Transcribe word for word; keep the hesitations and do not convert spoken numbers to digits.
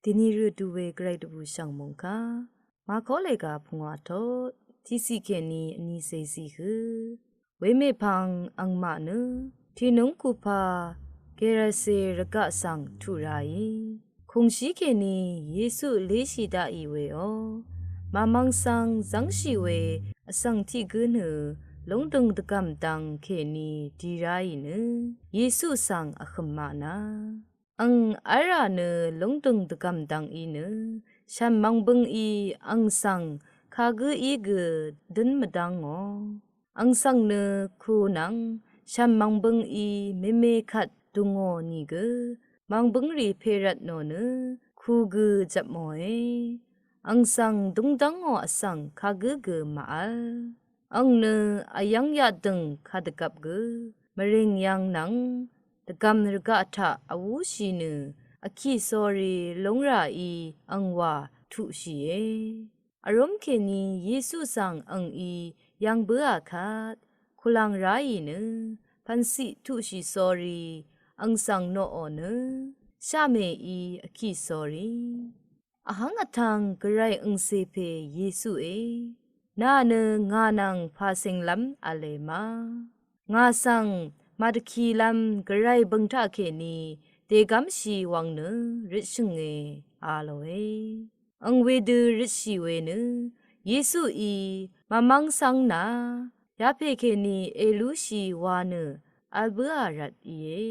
Dvni rø du we gvray dvbù shv̀ng mòngkà, màkó lèga pungwà tot tiqciq kèní vní cèciq hø. Wemèpvng angmaq nø tìnøng kupa Gerase rvgaq svng tuq ráì, kùngshí kèní Yesu léshì daqì weò, màmvng svng zv́ngshì we vsvng tiq gǿ nø lóngdø̀ng dvgv̀m dvng kèní dì ráì nø Yesu svng vhø̀m maq nà. Ang v́lrà nø lóngdø̀ng dvgv̀m dvng í nø shv̀m mvngbøng í ang svng kagǿ í gø dǿn mvdv́ngò. Ang svng nø ku nvng shv̀m mvngbøng í meme kvt dungò nìgø mvngbøng rì pèrvt nò nø ku gø jvpmòe. Ang svng dungdv́ngò vsvng kagǿ gø màvl. Ang nø vyv́ng yaqdø̀ng kadvgvp gø mvrìng yv́ng nvng dvgv̀m rvgaq taq vwúshì nø vkì sórí lóngràí ang wà tuqshìe. Vrúm kèní Yesu svng angí yv́ng bǿà kvt kulv̀ng ráì nø pv̀nciq tuqshì sórí ang svng noqò nø shá mèí vkì sórí. Vhv́ng vtvng gvray angcè pè Yesuí, nà nø ngà nvng pà cìnglv́m v̄le ma? Ngà svng màdvkìlv́m gvray bø̀ng taqkèní dègv́mshì wvng nø røtshø̀nge a lòe. Ang wedø røtshì we nø Yesuí màmvng svng nà yapè kèní èlúshì wa nø vl bǿà rvt íe.